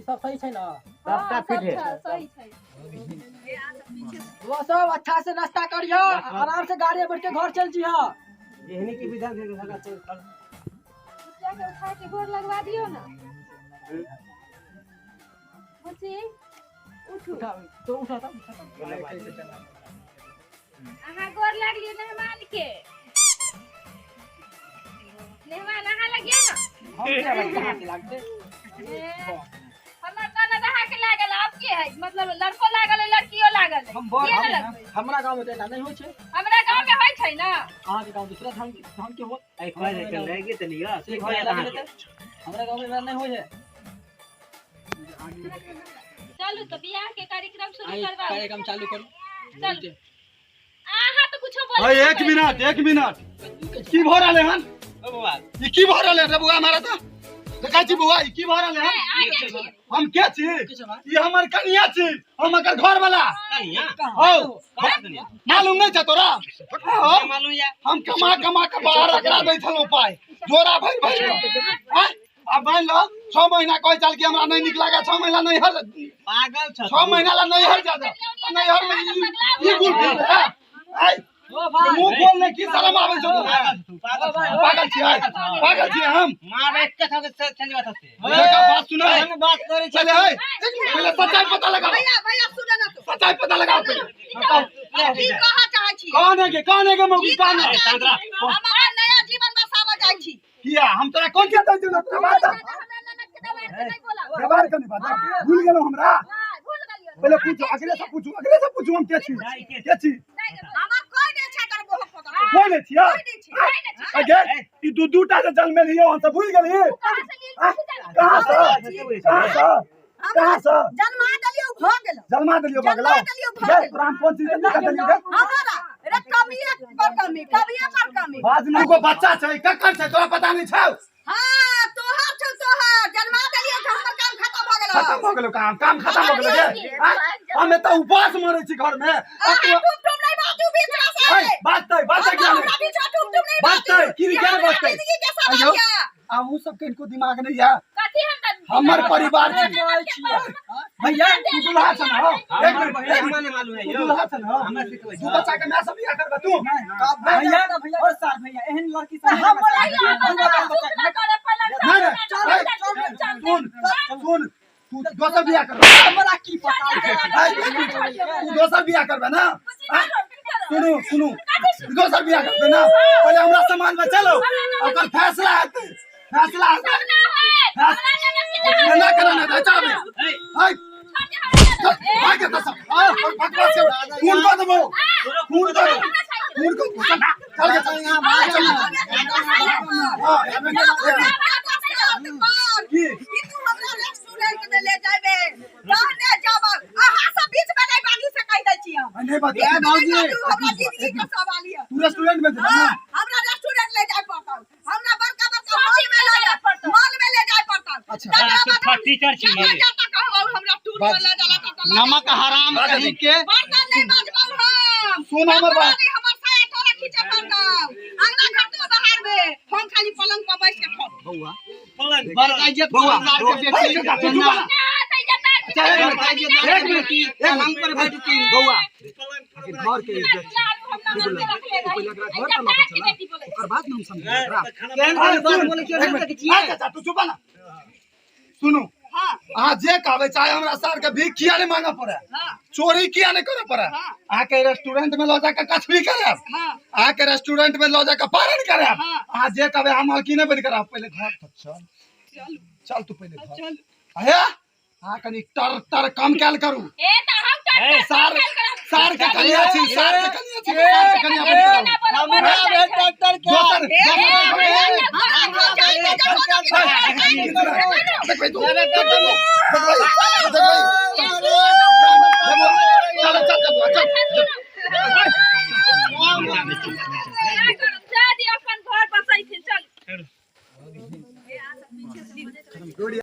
सब सही छै ना? सबटा फिट है। सही छै। वो सब अच्छा से नाश्ता करियो, आराम से गाड़ी में बैठ के घर चल जिहा। एहनी के विधान के सका चल। बुचिया के उठा के गोर लगवा दियो ना। बुची उठू। उठा तो, उठा था, उठा। अहाँ गोर लागलियो मेहमान के। मेहमान अहाँ लगियो ना। हम क्या लगते हाथ लागते? ए, हमर ननद अहाँ के लागल, आब के है मतलब लड़को लागल है, लड़कियो लागल है। हम बड़ किया हम ने लगबै? हमरा गांव में तो एना नहीं होइ छै। हमरा गाँव में होइ छै ना। अहाँ के गांव दूसरा धाम धाम के होत। आई खोल दे, चल रहेगी त लियो। से घर लगे लेते, हमरा गांव में एना नहीं होइ है। चलू तो बियाह के कार्यक्रम शुरू आई करवाओ। कार्यक्रम चालू करू। चलू। अहाँ तो कुछो बोल। अरे एक मिनट, एक मिनट, की भऽ रहलै हन? ओ बौआ। ई की भऽ रहलै रे बौआ? हमारा तऽ देखै छी बौआ, ई की भऽ रहलै हन? हम के छी? ई हमर कनिया छी, हम एकर घर वाला। कनिया? हौ। कहाँ कनिया? मालूम नहीं छै तोरा? हौ। मालूम या। हम कमा कमा के बाहर एकरा दै छलहुँ पाइ, जोड़ा भरि भरि के। आँय, आब मान लो 6 महीना कहै छल कि हमरा नहीं नीक लागै, 6 महीना नैहर। पागल छ। 6 महीना ला नैहर जा दे, नैहर में ई गुल फिर है। आँय, ओ भाई। मुंह खोलने की शरम आबै छौ तोरा? पागल तू, पागल छ। पागल छियै, पागल छियै हम। मार एक के चल जात से। देखा, बात सुना। हम बात करै छी। पहले है, एक मिनट, पहले सच्चाई पता लगाओ। भैया, भैया, सुन ना तू। सच्चाई पता लगाओ पहले। की कह चाहै छी? कौन है के, कौन है के मौगी, कौन है? शांत रह। हम अपन नया जीवन बसाबऽ जाइ छी। किया हम तोरा कौन चीज दै छौ तोरा? बात हमरा ननद के दबाड़ के नहीं बोला। व्यवहार करनी बात भूल गेलौ हमरा। हाँ, भूल गेलियो। पहले पूछो, अगले से पूछो, अगले से पूछो, हम के छी, के छी? हमर कोई नहि छै तर बोहक पता। कोई नहीं छियै? कोई नहि छै। अगे ई दू दूटा से जन्म लियो, हम सब भूल गेली। कहाँ से लेल? कहाँ से, कहाँ से, कहाँ से? जन्मा देलियौ, भऽ गेलौ। जन्मा देलियो, भऽ गेलौ। जन्मा देलियौ, भऽ गे गेलौ। तोरा हम कोन चीज के दिक्कत देलियो गे? हमरा रे कमिए पर कमी, कमिए पर कमी। बाज ना। दूगो बच्चा छै, ककर छै तोरा पता नहीं छौ? हाँ, तोहर छौ, तोहर जन्मा देलियौ तऽ हमर काम खत्म भऽ गेलौ। खत्म भऽ गेलौ काम? काम खत्म भऽ गेलौ गे? आँय, हम एतऽ उपवास मरै छी घर में आ अहाँ तू टुम टुम नहि बाजू बीच में से। ऐ, बाजतै, बाजतै किया हमरा नहि? बीच में टुम टुम नहि बाजतै, बाजू। की ई किया नहि हमरा बाजतै? जिंदगी के सवाल आइयो। यऽ। अहूँ सबके इनको दिमाग नहीं है। कथी हम हमर परिवार छी। भैया। तू दुल्हा छ ना? हो, एक मिनट, एक हमरा मिनट। नहि मालूम है तू यौ। दुल्हा छ ना? हो, हमरा सिखबै तू छौ। बच्चा के my से बियाह करबे तू? भैया और सार भैया, एहन लड़की से हम नहीं नहीं, सुन सुन, तू दोसर बियाह करबे। हमरा की पता? ऐ, एक मिनट, तू दोसर बियाह करबे ना? आँय, सुनू सुनू, दोसर बियाह करबे ना? पहिले हमरा समाज में चलो, ओकर फैसला हेतै, फैसला हेतै। ना करा ना, चल बे। ऐ, चल, भाग एतऽ सँ। आ, बकवास कर। खून कऽ देबौ, खून कऽ देबौ, खून कऽ देबौ। चल चल गे, चल चल। हाँ, एक मिनट, एक मिनट। की? की तू हमरा रेस्टोरेंट में ले जाबे तहने जाब। अहाँ सब बीच में नहि बाजू से कहि दै छी हम। नहीं बात। बीच में नहि बाजू, हमरा जिंदगी के सवाल यऽ। तू रेस्टोरेंट में जेबे ना? हाँ, हमरा रेस्टोरेंट ले जाय पड़तौ, हमरा बड़का बड़का मॉल में ले जाय, मॉल में ले जाय पड़तौ। अच्छा। तकरा बाद हम टीचर छी। जतऽ जतऽ कहबौ हमरा टूर पर ले जाला ततऽ लऽ नमक हराम कहीं के। बर्तन नहि माजबौ हम। सुन हमर कपड़ा बात। नहि, हमर साया तोरा खींचे पड़तौ, अंगना घर तो बाहर में, हम खाली पलंग पर बैठ के खाब। बड़का इज्जत बौआ, परिवार के हे, बेटी चचा, तू चुप रह। अच्छा, एक मिनट, बड़का इज्जत एक मिनट, बेटी एक मिनट। पलंग पर बैठती। बौआ, आखिर घर के इज्जत छै। पहिले एकरा घर पर लऽ के चला, ओकर बाद ने हम समझेबै एकरा। केहन अरे केहन बात सुन, बोलै छियै, एक नहि मिनट। देखै छियै? अच्छा, अच्छा, तू चुप ना। सुनू। हाँ। अहाँ जे कहबै, चाहे हमरा सर के भीख किया नहीं मांगे पड़े, हाँ। चोरी किया नहीं करे पड़े, हाँ। अहाँ के रेस्टोरेंट में लऽ जाके कचरी करब, हाँ। अहाँ के रेस्टोरेंट में लऽ जाके पारण करब। हाँ। अहाँ जे कहबै, हम मालकिने बनि करब। पहिले घर तक चल। चलू। चल तू पहिले घर। चल। हे, अहाँ कनी टर टर कम कैल करू। सार सार के कनिया छी, सार के कनिया छी, सार के कनिया बनि करब। हमरा भेल डॉक्टर के। दोसर देखबै तू, देखबै, देखबै। चल चल चल चल।